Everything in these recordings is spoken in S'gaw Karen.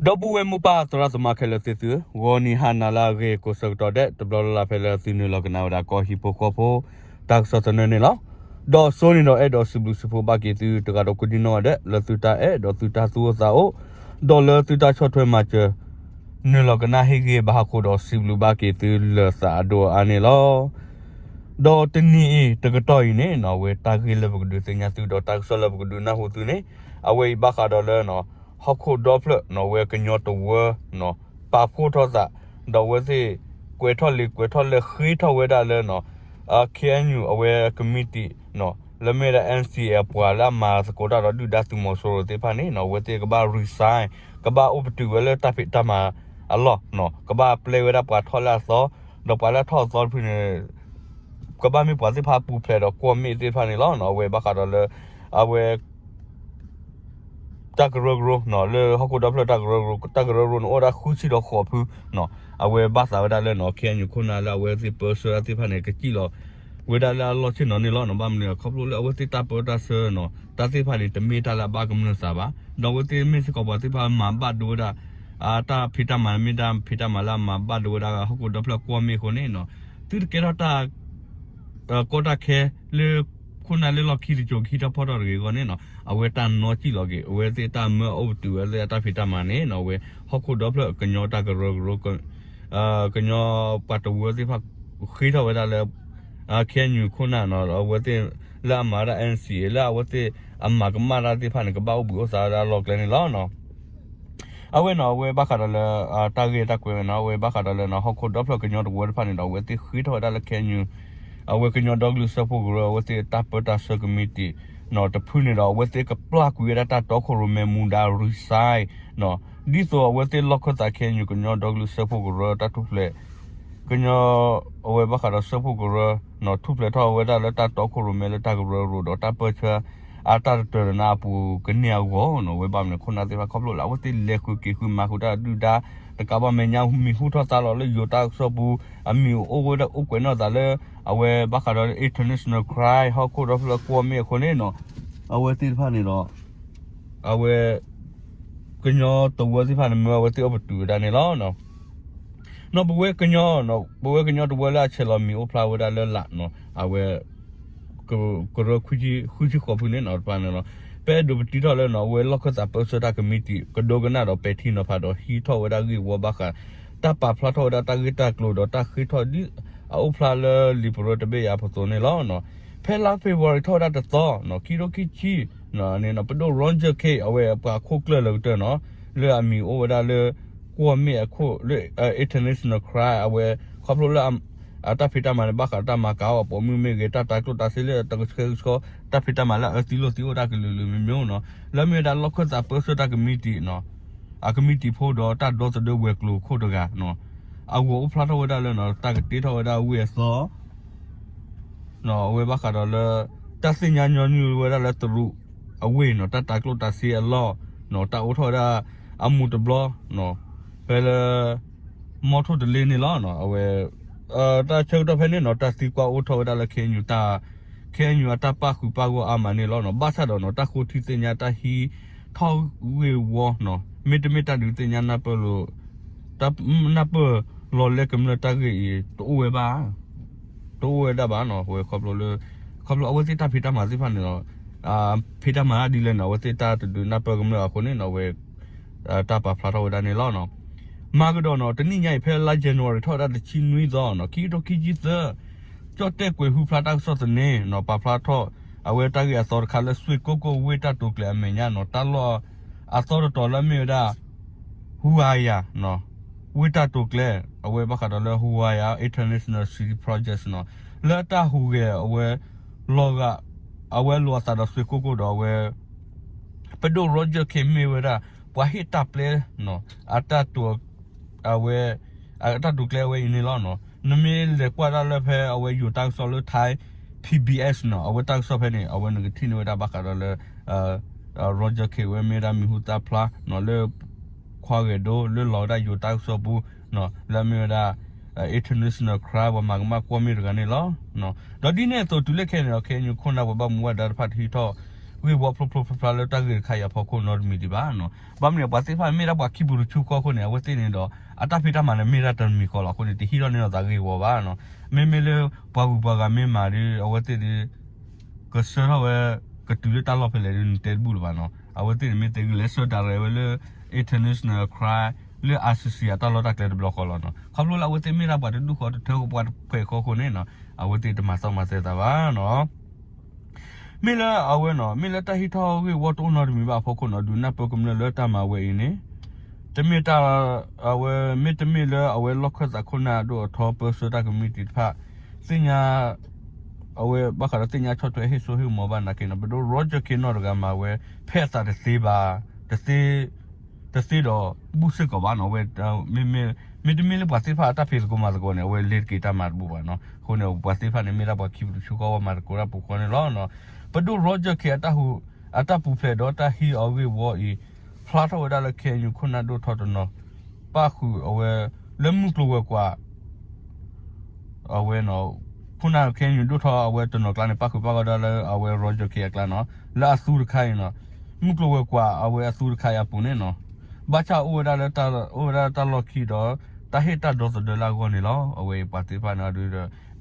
ဒီပုၢ်ဝဲၢ်မိၢ်ပၢ်သရၣ်သမါခဲလၢာ်သ့ၣ်သုဧၢ, ဂီၤနံၤဟါနၤလၢအဂ့ၤကိးဆၢကတီၢ်ဒဲး တဘျီလၢ်လၢ်ဖဲလၢသုနုာ်လီၤကနၣ်ဝဲဒၣ်ကီၢ်ဟံၣ်ဖိဃီဖိ တၢ်ကစီၣ်သနၢၣ်န့ၣ်လီၤ. ဒီးစိန့ၣ်ဒီးအဲၣ်ဒိးစံးဘျုးစံးဖှိၣ်ဘၣ်က့ၤသုတဂၤဒီးကိးဒံနီၢ်ဂၤဒဲး လၢသုတၢ်အဲၣ်ဒီးသုတၢ်သူၣ်အိၣ်သးအိၣ် ဒီးလၢသုတၢ်ဆီၣ်ထွဲမၤစၢၤ နုာ်လီၤကနၣ်ဟ့ၣ်ဂံၢ်ဘါဟီၣ်ခိၣ်ဒီးစံးဘျုးဘၣ်က့ၤသုလၢသးအဒိၣ်အါန့ၣ်လီၤ. ဒီးတနံၤအံၤတကတီၢ်အံၤန့ၣ်နီၣ် အဝဲတၢ်ဂ့ၢ်လၢပကဒုးသ့ၣ်ညါသုဒီးတၢ်ကစီၣ်လၢပကဒုးနၢ်ဟူသုန့ၣ် အဝဲအံၤဘၣ်ဃးဒီးလၢ ဟီၣ်ခိၣ်ဒီဖျၢၣ်နီၣ် အဝဲကညီတဝၢနီၣ် ပာ်ဖှိၣ်ထီၣ်သး ဒီးအဝဲသ့ၣ် ကွဲးထီၣ်လံာ်ကွဲးထီၣ်လဲၢ်ဃ့ထီၣ်ဝဲဒၣ်လၢနီၣ် KNU အဝဲကမံးတံာ်နီၣ် လၢမ့ၢ်ဝဲဒၣ် NCA အပှၤလၢအမၤသကိးတၢ်ဒီးဒုၣ်ဒါသုးမီၤစိရိၤသ့ၣ်တဖၣ်န့ၣ်နီၣ် အဝဲသ့ၣ်ကဘၣ် resign ကဘၣ်အိၣ်ပတုာ်ဝဲလၢတၢ်ဖံးတၢ်မၤအလီၢ်နီၣ် ကဘၣ်ပျဲဝဲဒၣ်ပှၤထီၣ်လၢအသီ ဒီးပှၤလၢအထီၣ်အသီတဖုန့ၣ် ကဘၣ်မ့ၢ်ပှၤသ့ၣ်တဖၣ်ပူၤဖျဲးဒီးကွီၢ်မ့ၣ်သ့ၣ်တဖၣ်န့ၣ်လီၤ. အဝဲဘၣ်ဃးဒီးလၢ အဝဲ တၢ်ကရၢကရိနီၣ် လၢဟီၣ်ခိၣ်ဒီဖျၢၣ်တၢ်ကရၢကရိ တၢ်ကရၢကရိန့ၣ်အိၣ်ဝဲဒၣ်ဃုဆံဒီးဃိးဖုနီၣ် အဝဲဘၣ်သးဝဲဒၣ်လၢနီၣ် KNU ခိၣ်နၢ်လၢအဝဲသ့ၣ်ပၢဆှၢတၢ်သ့ၣ်တဖၣ်န့ၣ် ကစံၣ်လီၤဝဲဒၣ်လၢအလီၢ်ဆ့ၣ်နီၤန့ၣ်လီၤ. ဘၣ်မနုၤလဲၣ် ခီဖျိလၢအဝဲသ့ၣ်တၢ်ပၢတၢ်ဆှၢနီၣ် တၢ်သ့ၣ်တဖၣ်န့ၣ် တမ့ၢ်တၢ်လၢအဘၣ်ကမျၢၢ်သးဘၣ် ဒီးအဝဲသ့ၣ်မ့ၢ်စ့ၢ်ကီးပှၤသ့ၣ်တဖၣ်မၤဘၣ်ဒိဝဲဒၣ် တၢ်ဖံးတၢ်မၤမ့ၢ်တၢ်ဖံးတၢ်မၤလၢအမၤဘၣ်ဒိဝဲဒၣ် ဟီၣ်ခိၣ်ဒီဖျၢၣ်ကွီၢ်မ့ၣ်အဃိန့ၣ်နီၣ် သုတကဲထီၣ်တၢ် ကီတၢ်ခဲလၢ ခိၣ်နၢ်လၢလီၢ်ခံတစိၤကဟံးထီၣ်ဖီၣ်ထီၣ်တဂ့ၤအဂီၢ်န့ၣ်နီၣ် အဝဲတၢ်နီၣ်စံၣ်လီၤက့ၤ အဝဲသ့ၣ်တၢ်မၢအိၣ်ပတုာ်ဝဲလၢအတၢ်ဖံးတၢ်မၤန့ၣ်နီၣ် အဝဲဟီၣ်ခိၣ်ဒီဖျၢၣ်ကညီတၢ်ကရၢကရိ ကညီပှၤတဝၢသ့ၣ်တဖၣ် ဃ့ထီၣ်ဝဲဒၣ်လၢ KNU ခိၣ်နၢ်နီၣ် အဝဲသ့ၣ်လၢအမၤဝဲဒၣ် NCA လၢအဝဲသ့ၣ်အမၤကမၣ်တၢ်သ့ၣ်တဖၣ်န့ၣ် ကဘၣ်အိၣ်ဘှံးအိၣ်သါဝဲဒၣ်အလီၢ်ကျဲန့ၣ်လီၤ. အဝဲနီၣ် အဝဲဘၣ်ဃးဒီးလၢ တၢ်ဂ့ၢ်တၢ်ကွဲးဝဲနီၣ် အဝဲဘၣ်ဃးဒီးလၢနီၣ် ဟီၣ်ခိၣ်ဒီဖျၢၣ်ကညီတဝၢတဖၣ်န့ၣ်ဒီး အဝဲသ့ၣ်ဃ့ထီၣ်ဝဲဒၣ်လၢ KNU အဝဲကညီဒီကလုာ်စၢဖှိၣ်ကရၢ အဝဲသ့ၣ်တၢ်ပၢတၢ်ဆှၢကမံးတံာ်နီၣ် တဖုန့ၣ်ဒီး အဝဲသ့ၣ်ကပျၢ်ကွံာ်ဝဲဒၣ်တၢ်တီခိၣ်ရိၣ်မဲမူဒါ resign နီၣ် ဒ်သိးအဝဲသ့ၣ်လီၢ်ခၢၣ်သး KNU ကညီဒီကလုာ်စၢဖှိၣ်ကရၢတၢ်ထူၣ်ဖျဲး ကညီ အဝဲဘၣ်ဃးဒီးစၢဖှိၣ်ကရၢ ထူၣ်ဖျဲးထီၣ်ဝဲဒၣ်လၢတၢ်တီခိၣ်ရိၣ်မဲလၢတၢ်ကရၢကရိဒီးတၢ်ပၢဆှၢ အတၢ်တတၢာ်တနါအပူၤကန့ၢ်အဂီၢ်နီၣ် အဝဲဘၣ်မနုၤခိၣ်နၢ်သ့ၣ်တဖၣ်ခီဖျိလၢအဝဲသ့ၣ်လဲၤဃုာ်က့ၤဃုာ်မၤဃုာ်တၢ်ဒုၣ်ဒါ တကးဘၣ်မဲာ်ညါမံၤဟူထီၣ်သါလီၤလၢယိၤတၢ်ကစီၣ်ပူၤ အမံၤအိၣ်ဝဲဒၣ်အိၣ်ကွဲးနီၣ်သးလၢ အဝဲဘၣ်ဃးဒီး international crime ဟီၣ်ခိၣ်ဒီဖျၢၣ်ကွီၢ်မ့ၣ်အဃိန့ၣ်နီၣ် အဝဲသ့ၣ်တဖၣ်န့ၣ်ဒီး အဝဲ ကညီတဝၢသ့ၣ်တဖၣ်န့ၣ် မၢအဝဲသ့ၣ်အိၣ်ပတုာ်ဝဲဒၣ်န့ၣ်လီၤ. နီၣ် ပဝဲကညီ ပဝဲကညီတဝၢလၢအဆဲးလီၤမံၤအိၣ်ဖျါဝဲဒၣ်လၢလာ်နီၣ် အဝဲ ကရၢဃုဆံဃိးဖုန့ၣ်နီၣ် တဖၣ်န့ၣ်လီၤ. ပအဲၣ်ဒိးပတံထီၣ်လၢနီၣ် အဝဲလီၢ်ခၢၣ်သးပၢဆှၢတၢ်ကမံးတံာ် ကဒိကနၣ်ဒီးပဲာ်ထံနီၤဖးဒီးဟံးထီၣ်ဝဲဒၣ်ဂ့ၢ်ဝီဘၣ်ဃး တၢ်ပာ်ဖျါထီၣ်ဝဲဒၣ်တၢ်ဂ့ၢ်တၢ်ကျိၤဒီးတၢ်ဃ့ထီၣ်ဒ်အအိၣ်ဖျါလၢလံာ်ပရၢတဘ့ၣ်အံၤအပူၤအသိးန့ၣ်လီၤ. ဖဲလါ February ထီၣ်ဝဲဒၣ်တသီနီၣ် ခံကထိခံဆံ န့ၣ် ပဒိၣ် Roger Kay အဝဲပှၤခိၣ်ကျၢၢ်လၢကတၢၢ်နီၣ် လၢအမံၤအိၣ်ဝဲဒၣ်လၢ ကွီၢ်မ့ၣ်အခိၣ်လၢ international crime အဝဲ ခီဖျိလၢ အတၢ်ဖံးတၢ်မၤန့ၣ် ဘၣ်ဃးတၢ်မၤကၤအီၣ်အပိာ်မုၣ်မ့ၢ်ဂ့ၤ တၢ်တၤကျိၣ်တၤစ့လၢတကဆှဲကဆှီ တၢ်ဖံးတၢ်မၤလၢအအၢသံလိာ်သံအိၣ်တၢ်ကလုာ်လုာ်မ့ၢ်မ့ၢ်နီၣ် လၢမ့ၢ်ဝဲဒၣ်လီၢ်ခၢၣ်သးပၢဆှၢတၢ်ကမံးတံာ်နီၣ် အကမံးတံာ်ဖိဒီးတၢ်ဒီသဒၢဝဲၤကျိၤခိၣ်တဂၤနီၣ် အဂီၢ်အိၣ်ဖျါထီၣ်ဝဲဒၣ်လၢနီၣ် တၢ်ကတ့ထီၣ်ဝဲဒၣ်ဝ့ၢ်အသီ အဝဲဘၣ်ဃးဒီးလၢ တၢ်သ့ၣ်ညါညီနုၢ်ဝဲဒၣ်လၢတရူးအဝ့ၢ်နီၣ် တၢ်တၤကျိၣ်တၤစ့အလီၢ်နီၣ် တၢ်အိၣ်ထီၣ်ဝဲဒၣ်အမူးတဘျီနီၣ် ဖဲလၢ မီထိၣ်တလ့န့ၣ်လီၤ. အဝဲ တၢ်ဆၢကတီၢ်ဖဲန့ၣ်နီၣ် တၢ်သံကွၢ်အိၣ်ထီၣ်ဝဲဒၣ်လၢ KNU တၢ် KNU အတၢ်ပာ်ဃုာ်ပာ်ဂီၢ်အါမးန့ၣ်လီၤ. ဘၣ်ဆၣ်ဒီးနီၣ် တၢ်ဃိထံသ့ၣ်ညါတၢ်ဟံးထီၣ်ဂ့ၢ်ဝီနီၣ် မ့တမ့ၢ်တၢ်ဒုးသ့ၣ်ညါနၢ်ပၢၢ်လိာ် တၢ် နၢ်ပၢၢ်လီၤလၢကမျၢၢ်တၢ်ဂ့ၢ်အံၤ တအိၣ်ဝဲဘၣ် တအိၣ်ဝဲဒၣ်ဘၣ်နီၣ် အဝဲခီဖျိလၢ ခီဖျိအဝဲသ့ၣ်တၢ်ဖံးတၢ်မၤသ့ၣ်တဖၣ်န့ၣ်ဒီး ဖံးတၢ်မၤဒ်လဲၣ်န့ၣ် အဝဲသ့ၣ်တၢ်တဒုးနၢ်ပၢၢ်ကမျၢၢ်အဃိန့ၣ်နီၣ် အဝဲ တၢ်ပာ်ဖျါထီၣ်ဝဲဒၣ်န့ၣ်လီၤ. မၤကဒီးနီၣ် တနံၣ်ညါအံၤဖဲလါ January ထီၣ်ဝဲဒၣ်တဆံနွံသီနီၣ် ခံကထိခံဆံသၢ ကၠီၣ်တဲၣ်ကွဲၤဟူဖျါတၢ်ကစီၣ်သန့နီၣ် ပာ်ဖျါထီၣ် အဝဲတၢ်ဂ့ၢ်အသီတခါလၢ စွ့ၣ်ကိၣ်ကိၣ်ဝ့ၢ်တၢ်တိာ်ကျဲၤအမဲာ်ညါနီၣ် တၢ်လီၢ်အသီတတီၤလၢအမ့ၢ်ဝဲဒၣ် ဟူဝါယၤ ဝ့ၢ်တၢ်တိာ်ကျဲၤ အဝဲဘၣ်ဃးဒီးလၢ Hawaiian International City Project နီၣ် လၢတၢ်ဟူးဂဲၤအဝဲ လီၤဂာ် အဝဲလိာ်အသးဒီးစွ့ၣ်ကိၣ်ကိၣ်ဒီးအဝဲ ပဒိၣ် Roger Kay မ့ၢ်ဝဲဒၣ် ပှၤဟ့ၣ်တၢ်ပျဲ အတၢ်တိာ် အဝဲ အတၢ်တိာ်ကျဲၤအဝဲအံၤန့ၣ်လီၤ. နမ့ၢ်လဲၤကွၢ်ဒၣ်လၢဖဲအဝဲယိၤတၢ်ကစီၣ်လၢ Thai PBS နီၣ် အဝဲတၢ်ကစီၣ်ဖဲန့ၣ် အဝဲနကထံၣ်န့ၢ်ဝဲဒၣ်ဘၣ်ဃးဒီးလၢ Roger Kay ဝဲမ့ၢ်ဝဲဒၣ်မံၤဟူသၣ်ဖျါ လၢ ခွါဂဲၤဒိ လၢလီၤဝဲဒၣ်ယိၤတၢ်ကစီၣ်ပူၤ လၢအမ့ၢ်ဝဲဒၣ် international crime ပှၤမၤကမၣ်ကွီၢ်မ့ၣ်တဂၤန့ၣ်လီၤ. ဒီးဒ်န့ၣ်အသိးတုၤလၢခဲအံၤန့ၣ်ဒီး KNU ခိၣ်နၢ်ပှၤဘၣ်မူဘၣ်ဒါတဖၣ်တဟံးထီၣ် ဂ့ၢ်ဝီဖျိဖျိဖျါဖျါလၢတၢ်ဂ့ၢ်တခါအံၤအဖီခိၣ်နီတမံၤဒံးဘၣ်နီၤ. ဘၣ်မနုၤ ပှၤသ့ၣ်တဖၣ်မ့ၢ်ဒၣ်ပှၤခံပူၤတဆူဃီအဃိန့ၣ် အဝဲသ့ၣ်န့ၣ်ဒီး အတၢ်ဖံးတၢ်မၤန့ၣ်မ့ၢ်ဒၣ်တမံၤဃီလီၤအဃိန့ၣ် တဟံးထီၣ်န့ၢ်ဒီးသးဂ့ၢ်ဝီဘၣ်နီၤ. မ့မ့ၢ်လၢပှၤဂုၤပှၤဂၤမ့ၢ်မၤဒီး အဝဲသ့ၣ်ဒီး ကဆှၢထီၣ်ဝဲ ကတုၤလၢတၢ်လီၢ်ဖဲလဲၣ်ဒီး နတဲတဘူၣ်လၢၤဘၣ်နီၤ. အဝဲသ့ၣ်န့ၣ်မ့ၢ်သ့ဂုာ်လဲၤဆှၢတၢ်ရဲၣ်ဝဲလၢ international crime လၢ ICC အတၢ်လီၢ်တၢ်ကျဲတဘျီဃီလီၤနီၤ. ခီဖျိလၢအဝဲသ့ၣ်မ့ၢ်ဒၣ်ပှၤတဒူၣ်ဃီတထၢပှၤတဖှဲးဃီအဃိန့ၣ်နီၤ အဝဲသ့ၣ်တမၤသီမၤသဲသးဘၣ်နီၤ. မ့ၢ်လၢအဝဲနီၤ မ့ၢ်လၢတၢ်ဟံးထီၣ်ဂ့ၢ်ဝီတအိၣ်နီတမံၤဘၣ်အဖီခိၣ်နီၤ ဒုးနၢ်ပၢၢ်ကမျၢၢ်လၢတၢ်မၤဝဲအံၤန့ၣ် တမ့ၢ်တၢ် အဝဲ မ့တမ့ၢ်လၢအဝဲလီၢ်ခၢၣ်သးခိၣ်နၢ်ဒိၣ်အထီပၢဆှၢတၢ်ကမံးတံာ်တဖၣ် သ့ၣ်ညါ အဝဲဘၣ်ဃးဒီးသ့ၣ်ညါဆီၣ်ထွဲဟ့ၣ်စိဟ့ၣ်ကမီၤဘၣ်နာ်က့နီၤ ပဒိၣ် Roger Kane နီၢ်တဂၤမၤဝဲ ဖဲအသးတသ့ဘၣ် တသ့ တသ့ဒီးဘူၣ်စ့ၢ်ကီးဘၣ်နီၤ. အဝဲ မ့မ့ၢ် မ့တမ့ၢ်လၢပှၤသ့ၣ်တဖၣ်အတၢ်ဖံးသကိးမၤသကိးန့ၣ် အဝဲလဲၤတက့ၤတၢ်မၤတဘူၣ်ဘၣ်နီၤ. အဃိန့ၣ် ပှၤသ့ၣ်တဖၣ်န့ၣ် မ့ၢ်ဒၣ်ပှၤခံပူၤတဆူဃီဝဲမၤသကိးတၢ်ပူၤဃီန့ၣ်လီၤ. ပဒိၣ် Roger Kane အတၢ်ဟူး အတၢ်ပူၤဖျဲးဒီးတၢ်ဟံးအီၤဂ့ၢ်ဝီအံၤ ဖျါထီၣ်ဝဲဒၣ်လၢ KNU ခိၣ်နၢ်ဒိၣ်ထီတနီၤ ပၣ်ဃုာ်အဝဲ လၢမုၢ်ကျိၤဝဲၤကွာ် အဝဲ ခိၣ်နၢ် KNU ဒိၣ်ထီအဝဲတနီၤကျါန့ၣ် ပၣ်ဃုာ်ပၣ်ဂီၢ်ဒၣ်လၢအဝဲ Roger Kane အကျါနီၤ လၢအသူတခါအံၤနီၤ မုၢ်ကျိၤဝဲၤကွာ်အဝဲအသူတခါအံၤအပူၤန့ၣ်နီၤ ဘၣ်ဆၣ်အိၣ်ဝဲဒၣ်လၢ အိၣ်ဝဲဒၣ်လၢတၢ်လီၢ်ခံဒီး တၢ်ဟ့ၣ်တၢ်ဒီသဒၢလၢအဂီၢ်န့ၣ်လီၤ. အဝဲအံၤပှၤသ့ၣ်တဖၣ်န့ၣ်ဒီး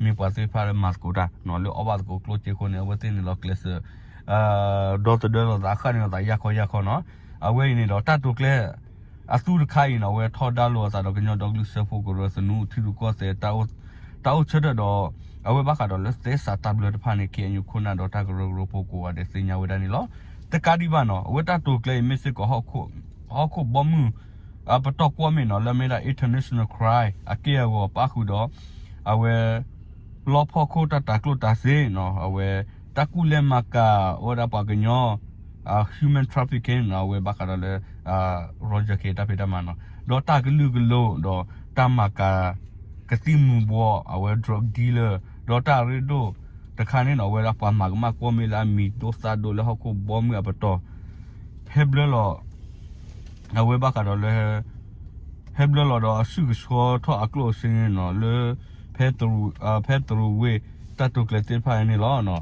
မ့ၢ်ပှၤသ့ၣ်တဖၣ်လၢမၤသကိးတၢ်နီၤ လၢအီၣ်ဘၣ်သကိးကျိၣ်စ့အဃိန့ၣ် အဝဲသ့ၣ်န့ၣ်လီၤကျဲးစၢး ဒီသဒၢလိာ်သး ဃၣ်န့ၢ်လိာ်သးယၢ်ခီယၢ်ခီနီၤ. အဝဲအံၤန့ၣ်ဒီးတၢ်တိာ်ကျဲ အသူတခါအံၤနီၤ အဝဲထီဒါလိာ်အသးဒီးကညီဒီကလုာ်စၢဖှိၣ်ကရၢသနူထံရူၢ်ကီၢ်သဲး တၢ်အိၣ်ဆၢထၢၣ်ဒီး အဝဲဘၣ်ဃးဒီးလၢသဲစးတၢ်ဘျၢတဖၣ်န့ၣ် KNU ခိၣ်နၢ်ဒီးတၢ်ကရၢကရိဖိကိးဂၤဒဲးသ့ၣ်ညါဝဲဒၣ်န့ၣ်လီၤ. တကးဒံးဘၣ်နီၤ အဝဲတၢ်တိာ်ကျဲအံၤမ့ၢ်စ့ၢ်ကီး ဟီၣ်ခိၣ်ဘီမုၢ် အပတီၢ်ကွီၢ်မ့ၢ်နီၤ လၢမ့ၢ်ဒၣ် international crime အက့ၢ်အဂီၤပၣ်ဃုာ်ဒီး အဝဲ လီဖီခိၣ်တၢ်တၤကျိၣ်တၤစ့နီၤ အဝဲ တၢ်ကူၣ်လဲၤမၤကၤ အဝဲဒၣ်ပှၤကညီ human trafficking နီၤ အဝဲဘၣ်ဃးဒီးလၢ Roger Kane တၢ်ဖံးတၢ်မၤနီၤ ဒီးတၢ်ကလုာ်ကလိၤ ဒီးတၢ်မၤကၤ ကသံၣ်မူၤဘှီး အဝဲ drug dealer ဒီးတၢ်အရ့ဒိၣ်တခါန့ၣ်နီၤ အဝဲဒၣ်ပှၤမၤကမၣ်ကွီၢ်မ့ၢ်လၢအမံၤဒိၣ်သၣ်ဒိၣ်လၢဟီၣ်ခိၣ်ဘီမုၢ်အပတီၢ် ဟဲဘျၢလီၤ အဝဲဘၣ်ဃးဒီးလၢ ဟဲဘျၢလီၤဒီးအစုၣ်ကဆှီထီၣ်အကျိၣ်အစ့န့ၣ်နီၤ လၢ ဖဲတရူးဝ့ၢ်တၢ်တိာ်ကျဲၤသ့ၣ်တဖၣ်န့ၣ်လီၤ.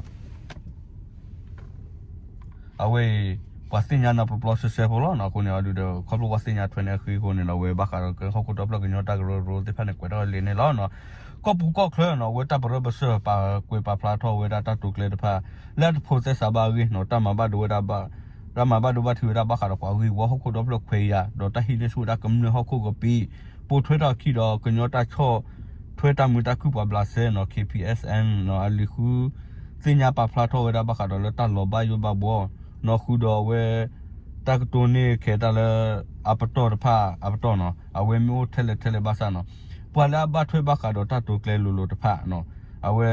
အဝဲအံၤ ပှၤသ့ၣ်ညါနၤပျီပျီဆှဲဆှဲဖိလီၤနီၤ. အဃိန့ၣ် အဒုးဒီး ခီဖျိပှၤသ့ၣ်ညါထွဲန့ၣ်အဃံအဃိန့ၣ်ဒီး အဝဲဘၣ်ဃးဒီးဟီၣ်ခိၣ်ဒီဖျၢၣ်ကညီတၢ်ကရၢကရိသ့ၣ်တဖၣ်န့ၣ် ကွဲးထီၣ်လံာ်န့ၣ်လီၤ. ကီၢ်ပူၤကီၢ်ချၢနီၤ အဝဲတၢ်ပရၢပစၢၢ်ပာ်ကွဲးပာ်ဖျါထီၣ်ဝဲဒၣ်တၢ်တိာ်ကျဲၤတဖၣ် လၢအတဖိးသဲစးဘၣ်အဂ့ၢ်နီၤ တၢ်မၤဘၣ်ဒိဝဲဒၣ်ဘၣ် တၢ်မၤဘၣ်ဒိဘၣ်ထံးဝဲဒၣ်ဘၣ်ဃးဒီးပှၤဂ့ၢ်ဝီဟီၣ်ခိၣ်ဒီဖျၢၣ်ခွဲးယာ် ဒီးတၢ်ဟံးန့ၢ်ဆူၣ်ဝဲဒၣ်ကမျၢၢ်ဟီၣ်ခိၣ်ကပံာ် ပိာ်ထွဲထီၣ်အခံဒီးကညီတၢ်ဆီၣ်ထွဲတၢ်မုာ်တၢ်ခုၣ်ပှၤဘျးစဲနီၤ K P S N နီၤ အလံာ်ဃု သ့ၣ်ညါပာ်ဖျါထီၣ်ဝဲဒၣ်ဘၣ်ဃးဒီးလၢတၢ်လီၤဘၣ်ယိၣ်ဘၣ်ဘှီနီၤ ဃုာ်ဒီးအဝဲ တၢ်ကတိၤန့ၢ်ခဲတၢ်လၢ အပတီၢ်တဖၣ်အပတီၢ်နီၤ အဝဲမ့ၢ်အိၣ်ထဲလဲၣ်ထဲလဲၣ်ဘၣ်ဆၣ်နီၤ ပှၤလၢအဘၣ်ထွဲဘၣ်ဃးဒီးတၢ်တိာ်ကျဲၤလိၤလိၤတဖၣ်နီၤ အဝဲ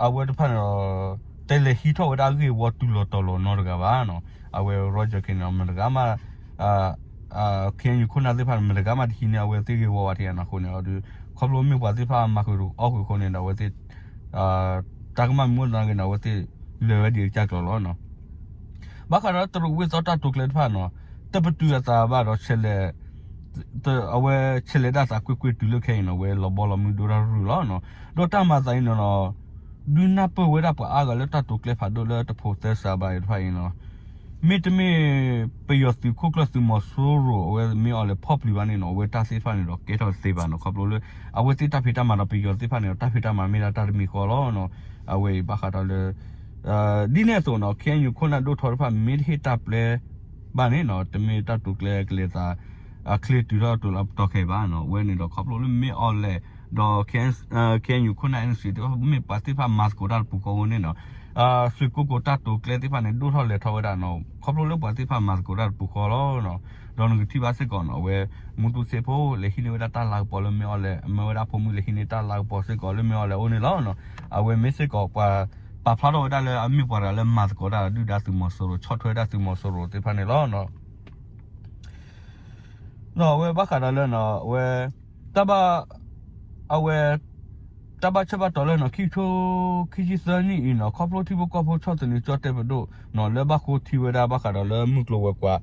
အဝဲတဖၣ်န့ၣ်ဒီး တဲလဲၤဟံးထီၣ်ဝဲဒၣ်အဂ့ၢ်ဝီတုၤလီၤတီၤလီၤနီတဂၤဘၣ်နီၤ အဝဲ Roger Kane န့ၣ် မတဂၤမး KNU ခိၣ်နၢ်သ့ၣ်တဖၣ်န့ၣ် မတဂၤမးတဟံးန့ၢ်အဝဲသ့ၣ်ဂ့ၢ်ဝီဘၣ်ထဲနီၤ အဃိန့ၣ်ဒီး ခီဖျိမ့ၢ်ပှၤသ့ၣ်တဖၣ်မၤဃုာ်အီၣ်ဃုာ်အဃိန့ၣ်ဒီး အဝဲသ့ၣ် တၢ်ကမၣ်မ့ၢ်အိၣ်သနာ်က့န့ၣ် အဝဲသ့ၣ်လဲၤဝဲဒ်အကစၢ်ကျိၤလီၤနီၤ ဘၣ်ဃးဒီးတရူးဝ့ၢ်သီတၢ်တိာ်ကျဲၤတဖၣ်နီၤ တပတုာ်အသးဘၣ်ဒီး အဝဲဆဲးလဲၤဒၣ်သးကွ့ၢ်ကွ့ၢ်တုၤလၢခဲအံၤနီၤ အဝဲလီၤဘီလီၤမုၢ်ဒိၣ်ထီၣ်ရုၢ်လီၤနီၤ ဒီးတၢ်မၤသးအံၤန့ၣ်နီၤ ဒုးနၢ်ပၢၢ်ဝဲဒၣ်ပှၤအါဂၤလၢတၢ်တိာ်ကျဲၤဖးဒိၣ်လၢတဖိးသဲစးဘၣ်အံၤတဖၣ်အံၤနီၤ မ့တမ့ၢ် ပယီၤသုးခိၣ်ကျၢၢ်သုးမီၤစိရိၤ အဝဲမ့ၢ်အီၤလဲၤဖီၣ်ပျံၤဘၣ်န့ၣ်နီၤ အဝဲတၢ်သ့ၣ်တဖၣ်န့ၣ်ဒီးကဲထီၣ်တသ့ဘၣ်နီၤ ခီဖျိလၢ အဝဲသ့ၣ်တၢ်ဖံးတၢ်မၤဒီးပယီၤသ့ၣ်တဖၣ်န့ၣ်ဒီး တၢ်ဖံးတၢ်မၤမ့ၢ်ဒၣ်တၢ်တမံၤဃီလီၤနီၤ အဝဲအံၤဘၣ်ဃးဒီးလၢ ဒ်န့ၣ်အသိးနီၤ KNU ခိၣ်နၢ်ဒိၣ်ထီတဖၣ်မ့ၢ်တဟ့ၣ်တၢ်ပျဲဘၣ်န့ၣ်နီၤ တမ့ၢ်တၢ်တိာ်ကျဲၤကလဲၤသး အချ့တုၤထီၣ်တုၤလီၤပတီၢ်ခဲအံၤဘၣ်နီၤ အဝဲန့ၣ်ဒီးခီဖျိလၢမ့ၢ်အီၤလဲၤ ဒီး KNU ခိၣ်နၢ် N C သ့ၣ်တဖၣ်မ့ၢ်ပှၤသ့ၣ်တဖၣ်မၤသကိးတၢ်တပူၤဃီအဃိန့ၣ်နီၤ သုးကိးကိးတၢ်တိာ်ကျဲၤသ့ၣ်တဖၣ်န့ၣ် ဒိၣ်ထီၣ်လဲၤထီၣ်ဝဲဒၣ်နီၤ ခီဖျိလၢပှၤသ့ၣ်တဖၣ်မၤသကိးတၢ်တပူၤဃီလီၤ ဒီးနကထံၣ်ဘၣ်စ့ၢ်ကီးနီၤ အဝဲ မူတူစ့ဖိ လဲၤဟံးန့ၢ်ဝဲဒၣ်တၢ်လၤကပီၤလၢမ့ၢ်အီၤလဲၤ အမၢဝဲဒၣ်ဖိမုၣ်လဲၤဟံးန့ၢ်တၢ်လၤကပီၤစ့ၢ်ကီးလၢမ့ၢ်အီၤလဲၤအအိၣ်န့ၣ်လီၤနီၤ အဝဲမ့ၢ်စ့ၢ်ကီးပှၤ ပာ်ဖျါထီၣ်ဝဲဒၣ်လၢအမ့ၢ်ပှၤတဂၤလၢမၤသကိးတၢ်ဒုၣ်ဒါသုးမီၤစိရိၤ ဆီၣ်ထွဲဒၣ်သုးမီၤစိရိၤသ့ၣ်တဖၣ်န့ၣ်လီၤ ဒီးအဝဲဘၣ်ဃးဒီးလၢ အဝဲ တၢ်ဘၣ် အဝဲ တၢ်ဘၣ်ဆၢဘၣ်တီၤလၢနီၤ ခံကထိခံဆံသၢနံၣ်အံၤနီၤ ခီဖျိထံဖိကီၢ်ဖိဆီၣ်သနံးကၠီၣ်တဲၣ်ပဒိၣ်နီၤ လၢဘၣ်ဃိထံဝဲဒၣ်ဘၣ်ဃးဒီးလၢမုၢ်ကျိၤဝဲၤကွာ်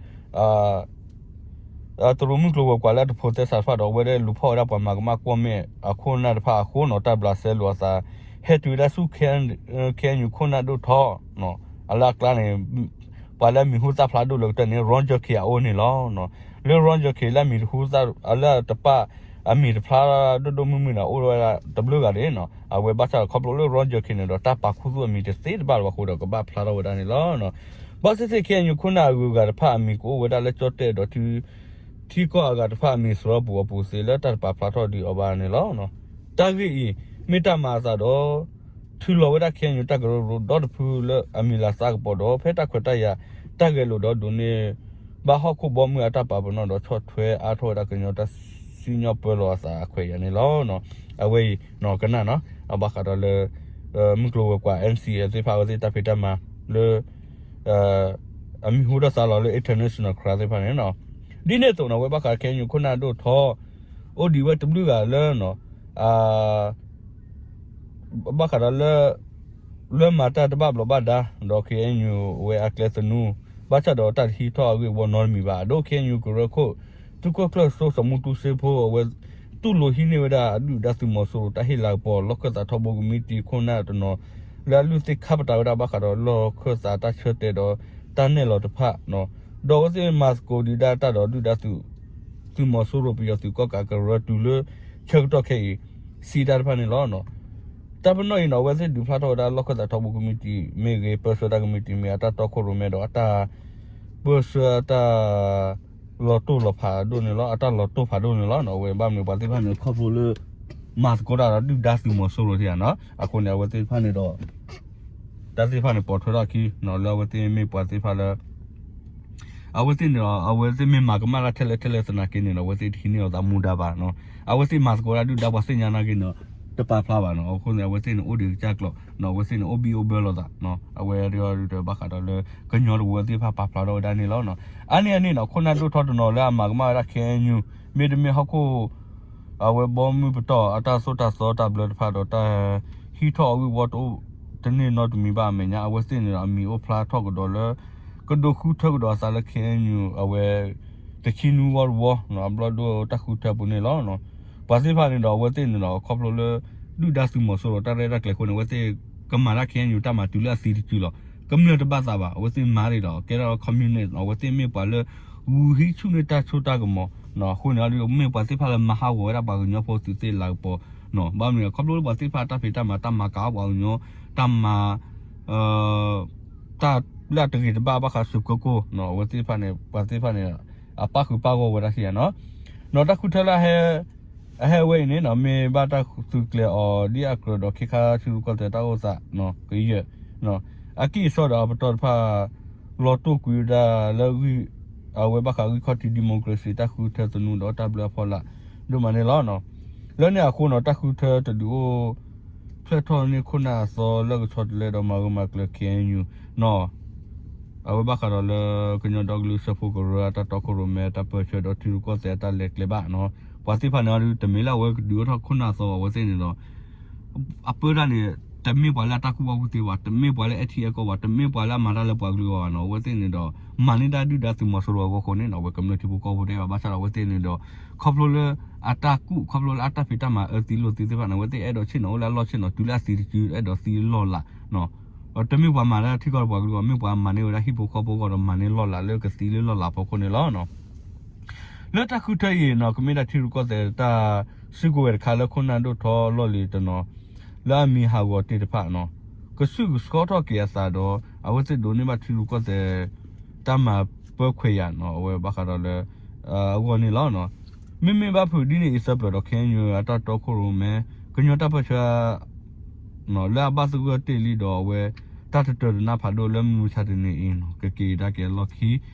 တရူးမုၢ်ကျိၤဝဲၤကွာ်လၢအတဖိးသဲစးတဖၣ်ဒီး အဝဲဒၣ်လူၤဖီၣ်ဝဲဒၣ်ပှၤမၤကမၣ်ကွီၢ်မ့ၣ်အခိၣ်နၢ်တဖၣ်အဃိနီၤ တၢ်ဘျးစဲလိာ်အသး ဟဲတုၤဝဲဒၣ်ဆူ ခ့ၣ်အဲၣ်ယူၣ် ခိၣ်နၢ်ဒိၣ်ထီ အလၢအကျါန့ၣ် ပှၤလၢအမံၤဟူသၣ်ဖျါဒိၣ်လၢကတၢၢ်န့ၣ် Ron Jerker အအိၣ်န့ၣ်လီၤ. လၢ Ron Jerker လၢအမံၤတဟူသၣ် လၢတပၣ် အမံၤတဖျါဒိၣ်ဒိၣ်မုၢ်မုၢ်န့ၣ် အိၣ်ဝဲဒၣ်တဘျုးဂၤဒၣ်နီၤ. အဝဲဘၣ်ဆၣ်ဒီးခီဖျိလၢ Ron Jerker န့ၣ်ဒီး တၢ်ပာ်ခူသူၣ်အမံၤတသ့တဘၣ်လၢၤဘၣ်အဃိဒီး ကဘၣ်ဖျါထီၣ်ဝဲဒၣ်န့ၣ်လီၤ. ဘၣ်သ့ၣ်သ့ၣ် ခ့ၣ်အဲၣ်ယူၣ် ခိၣ်နၢ်အဂုၤအဂၤတဖၣ်အမံၤကအိၣ်ဝဲဒၣ်လၢကၠီၣ်တဲၣ်ဒီး ထံကီၢ်အဂၤတဖၣ်အမံၤစရီပူၤအပူၤသ့လၢတၢ်တပာ်ဖျါထီၣ်ဒံးအီၤဘၣ်န့ၣ်လီၤ. တၢ်ဂ့ၢ်အံၤ မ့ၢ်တၢ်မၤအသးဒီး ထုးလီၤဝဲဒၣ် ခ့ၣ်အဲၣ်ယူၣ် တၢ်ကရၢကရိဒီတဖုလၢအမံၤလၤသးကပီၤဒီး ဖဲတၢ်ခွဲးတၢ်ယာ်တၢ်ဂဲၤလိာ်ဒီးဒိးန့ၢ်ဘၣ်ဟီၣ်ခိၣ်ဘီမုၢ်အတၢ်ပာ်ပနီၣ်ဒီး ဆီၣ်ထွဲအါထီၣ်ဝဲဒၣ်ကညီတၢ်စံၣ်ညီၣ်ပၢလီၤအသးအခွဲးအယာ်န့ၣ်လီၤ. အဝဲအံၤ ကနၣ်နီၤ အဘၣ်ဃးဒီးလၢ မုၢ်ကျိၤဝဲၤကွာ် N C L သ့ၣ်တဖၣ်အဝဲသ့ၣ်တၢ်ဖံးတၢ်မၤလၢ အမံၤဟူထီၣ်သါလီၤလၢ international crime သ့ၣ်တဖၣ်န့ၣ်နီၤ. ဒ်န့ၣ်အသိးနီၤ အဝဲဘၣ်ဃး ခ့ၣ်အဲၣ်ယူၣ် ခိၣ်နၢ်ဒိၣ်ထီ အိၣ်ဒံးဝဲတဘျုးဂၤလၢ ဘၣ်ဃးဒီးလၢ လၢမၤတၢ်တဘၣ်ဘျီးဘၣ်ဒါ ဒီး ခ့ၣ်အဲၣ်ယူၣ် အဝဲအကျဲသနူ ဘၣ်ဆၣ်ဒီးတၢ်တဟံးထီၣ်အဂ့ၢ်အဝီနီတမံၤဘၣ်. အဒိ ခ့ၣ်အဲၣ်ယူၣ် ကရၢခိၣ် သုးခိၣ်ကျၢၢ်စိ စီၤမူတူစ့ဖိ အဝဲ တူၢ်လိာ်ဟံးန့ၢ်ဝဲဒၣ်အဒုၣ်ဒါသုးမီၤစိရိၤတၢ်ဟ့ၣ်လၤကပီၤ လီၢ်ခၢၣ်သးထီဘိကမံးတံာ်ခိၣ်နၢ်တနီၤ လၢအလုၢ်သ့ၣ်ခါပတာ်ဝဲဒၣ်ဘၣ်ဃးဒီးလီၢ်ခၢၣ်သးတၢ်ဆၢတဲာ်ဒီး တၢ်နဲၣ်လီၤတဖၣ် ဒီးအဝဲသ့ၣ်မၤသကိးဒံးဒၣ်တၢ်ဒီးဒုၣ်ဒါသုး သုးမီၤစိရိၤပယီၤသုးကီၣ်ကးကရၢတုၤလၢ ဆၢကတီၢ်ခဲအံၤ စံးတၢ်တဖၣ်န့ၣ်လီၤ. တၢ်ပနီၣ်အံၤနီၤ အဝဲသ့ၣ်ဒုးဖျါထီၣ်ဝဲဒၣ်လီၢ်ခၢၣ်သးထီဘိကမံးတံာ်မ့ၢ်ဂ့ၤ ပၢဆှၢတၢ်ကမံးတံာ်မ့ၢ်ဂ့ၤ အတၢ်တီခိၣ်ရိၣ်မဲဒီးအတၢ် ပၢဆှၢအတၢ် လီၤတိၢ်လီၤဖးဒိၣ်န့ၣ်လီၤ အတၢ်လီၤတိၢ်ဖးဒိၣ်န့ၣ်လီၤ. အဝဲဘၣ်မနုၤပှၤသ့ၣ်တဖၣ်န့ၣ် ခီဖျိလၢ မၤသကိးတၢ်ဒီးဒုၣ်ဒါသုးမီၤစိရိၤထံၣ်ဧါနီၤ အဃိန့ၣ် အဝဲသ့ၣ်တဖၣ်န့ၣ်ဒီး တၢ်သ့ၣ်တဖၣ်န့ၣ် ပိာ်ထွဲထီၣ်အခံ လၢအဝဲသ့ၣ်မ့ၢ်ပှၤသ့ၣ်တဖၣ်လၢ အဝဲသ့ၣ်န့ၣ်ဒီး အဝဲသ့ၣ်မ့ၢ်မၤကမၣ်တၢ်ထဲလဲၣ်ထဲလဲၣ်သနာ်က့န့ၣ်ဒီး အဝဲသ့ၣ်တဟံးန့ၢ်အီၤသးမူဒါဘၣ်နီၤ အဝဲသ့ၣ်မၤသကိးတၢ်ဒုၣ်ဒါပှၤသ့ၣ်ညါနာ်က့န့ၣ် တပာ်ဖျါဘၣ်နီၤ အဃိန့ၣ် အဝဲသ့ၣ်န့ၣ်အိၣ်ဒံးကစၢ်ကျိာ် အဝဲသ့ၣ်န့ၣ်အိၣ်ဘံၣ်အိၣ်ဘၢလိာ်သး အဝဲဒီးဘၣ်ဃးဒီးလၢ ကညီတဝၢသ့ၣ်တဖၣ်ပာ်ဖျါထီၣ်ဝဲဒၣ်န့ၣ်လီၤ. အါန့ၢ်အန့ၣ်နီၤ ခိၣ်နၢ်ဒိၣ်ထီတနီၤလၢအမၤကမၣ်ဝဲဒၣ် ခ့ၣ်အဲၣ်ယူၣ် မ့တမ့ၢ်ဟီၣ်ခိၣ် အဝဲဘီမုၢ်ပတီၢ်အတၢ်သိၣ်တၢ်သီတၢ်ဘျၢတဖၣ်ဒီးတၢ်ဟံးထီၣ်အဂ့ၢ်ဝီတအိၣ်တန့ၢ်နီတမံၤဘၣ်အမဲာ်ညါ အဝဲသ့ၣ်န့ၣ်ဒီးအမံၤအိၣ်ဖျါထီၣ်ကဒီးလၢ ကဒိးဃုထၢကဒီးအသးလၢ ခ့ၣ်အဲၣ်ယူၣ် အဝဲ တဆံနွံဝီတဝီ အဘျီၣ်ဒိၣ်တၢ်ဃုထၢပူၤန့ၣ်လီၤ. ပှၤသ့ၣ်တဖၣ်န့ၣ်ဒီးအဝဲသ့ၣ်န့ၣ်ဒီးခီဖျိလၢ ဒုၣ်ဒါသုးမီၤစိရိၤတၢ်ရဲၣ်တၢ်ကျဲၤအဃိန့ၣ် အဝဲသ့ၣ်ကမၤတၢ် ခ့ၣ်အဲၣ်ယူၣ် တၢ်မၤတုၤလၢအသံတစုလီၤ. ကမျၢၢ်တဘၣ်သးဘၣ် အဝဲသ့ၣ်မၤဒံးဒီး ကဲထီၣ်လၢ communist အဝဲသ့ၣ်မ့ၢ်ပှၤလၢ ဂုာ်ဟံးဆူၣ်န့ၢ်တၢ်စိတၢ်ကမီၤ အဃိန့ၣ် မ့ၢ်ပှၤသ့ၣ်တဖၣ်လၢမၤဟးဂီၤဝဲဒၣ်ပှၤကညီဖိသုးသ့ၣ်လၤကပီၤ ဘၣ်မနုၤ ခီဖျိလၢပှၤသ့ၣ်တဖၣ်တၢ်ဖံးတၢ်မၤ တၢ်မၤကၤပှၤကညီ တၢ်မၤ တၢ်လၢအတဂ့ၤတဘၣ်ဘၣ်ဃးစူးကၢကိၢ် အဝဲသ့ၣ်တဖၣ်န့ၣ် ပှၤသ့ၣ်တဖၣ်န့ၣ် အပၣ်ဃုာ်ပၣ်ဂီၢ်ဝဲဒၣ်ထံၣ်ဧါနီၤ. ဒီးတၢ်ဃုထၢလၢ အဟဲဝဲအံၤန့ၣ် မ့ၢ်ဘၣ်တၢ်သုးကျဲၤအီၤဒ်အကြၢးဒီး ခ့ခါထံရူၢ်ကီၢ်သဲးတၢ်အိၣ်သး ကယဲၢ် အကံၢ်အစီဒီးအပတီၢ်တဖၣ် လီၤတိၢ်ကွံာ်ဝဲဒၣ်လၢ အဝဲဘၣ်ဃးဂံၢ်ခီၣ်ထံး democracy တၢ်ဃုထၢသနူဒီးတၢ်ဘျၢအဖီလာ် ဒိၣ်မးန့ၣ်လီၤ. လၢန့ၣ်အဃိနီၤ တၢ်ဃုထၢတဒုးအိၣ် ဖျဲၣ်ထီၣ်န့ၢ်ခိၣ်နၢ်အသီလၢကဆီတလဲဒီးမၤဂၢၢ်မၤကျၢၤ ခ့ၣ်အဲၣ်ယူၣ် နီၤ အဝဲဘၣ်ဃးဒီးလၢ ကညီဒီကလုာ်စၢဖှိၣ်ကရၢအတၢ်တီခိၣ်ရိၣ်မဲ တၢ်ပၢဆှၢဒီးထံရူၢ်ကီၢ်သဲးအတၢ်လဲၤကျဲဘၣ်နီၤ ပှၤသ့ၣ်တဖၣ်န့ၣ် တမ့ၢ်လၢအဝဲကဒုးအိၣ်ထီၣ်ခိၣ်နၢ်အသီဘၣ် အဝဲသ့ၣ်န့ၣ်ဒီး အပၢတၢ်န့ၣ် တမ့ၢ်ပှၤလၢအတၢ်ကူၣ်ဘၣ်ကူၣ်သ့ဘၣ် တမ့ၢ်ပှၤလၢအအဲၣ်ထံအဲၣ်ကီၢ်ဘၣ် တမ့ၢ်ပှၤလၢအမၤတၢ်လၢပှၤကလုာ်အဂီၢ်ဘၣ်နီၤ အဝဲသ့ၣ်န့ၣ်ဒီး မၤန့ၢ်ဒၣ်ဒုၣ်ဒါသုးမီၤစိရိၤအဂီၢ်အဃိန့ၣ်နီၤ အဝဲကမျၢၢ်ထံဖိကီၢ်ဖိတအဲၣ်ဘၣ် ဘၣ်ဆၣ်ဒီးအဝဲသ့ၣ်န့ၣ်ဒီး ခီဖျိလၢ အတၢ်ကူၣ် ခီဖျိလၢအတၢ်ဖံးတၢ်မၤအၢသံလိာ်သံသ့ၣ်တဖၣ်န့ၣ် အဝဲသ့ၣ်အဲၣ်ဒိးဆ့ၣ်နီၤအိၣ်လၢအလီၢ်ဆ့ၣ်နီၤ တုၤလၢအသံတစု အဲၣ်ဒိးသံလီၢ်လၤ တမ့ၢ်ပှၤမၤတၢ်ထံကီၢ်ပှၤကလုာ်အဂီၢ် မ့ၢ်ပှၤမၤန့ၢ်ဝဲဒၣ်ဟံၣ်ဖိဃီဖိအဂီၢ်ဒီးမၤန့ၢ်လီၢ်လၤလၢကသံလၢလီၢ်လၤအဖီခိၣ်န့ၣ်လီၤ. လၢတၢ်ဃုထၢအံၤနီၤ ကမ့ၢ်ဒၣ်ထံရူၢ်ကီၢ်သဲးတၢ်စုကဝဲၤတခါလၢခိၣ်နၢ်ဒိၣ်ထီလီၢ်လံၤတနီၤ လၢအမံၤဟးဂီၤတ့ၢ်တဖၣ်နီၤ ကဆူၣ်ကဆှီထီၣ်က့ၤအသးဒီး အဝဲသ့ၣ်ဒိးန့ၢ်ဘၣ်ထံရူၢ်ကီၢ်သဲး တၢ်မၤပၢခွဲးယာ်နီၤ အဝဲဘၣ်ဃးဒီးလၢ အဂီၢ်န့ၣ်လီၤ. မ့မ့ၢ်ဘၣ်ဖုးဒ်န့ၣ်အံၤသၢပျၢၤဒီး ခ့ၣ်အဲၣ်ယူၣ် အတၢ်တီခိၣ်ရိၣ်မဲ ကညီတၢ်ပၢဆှၢ လၢအဘၣ်သဂၢၢ်တ့ၢ်လံဒီးအဝဲ တၢ်တတၢၤတနါဖးဒိၣ်လၢမုၢ်မဆါတနံၤအံၤနီၤ ကက့ၤကဒါက့ၤအလီၢ်ခံ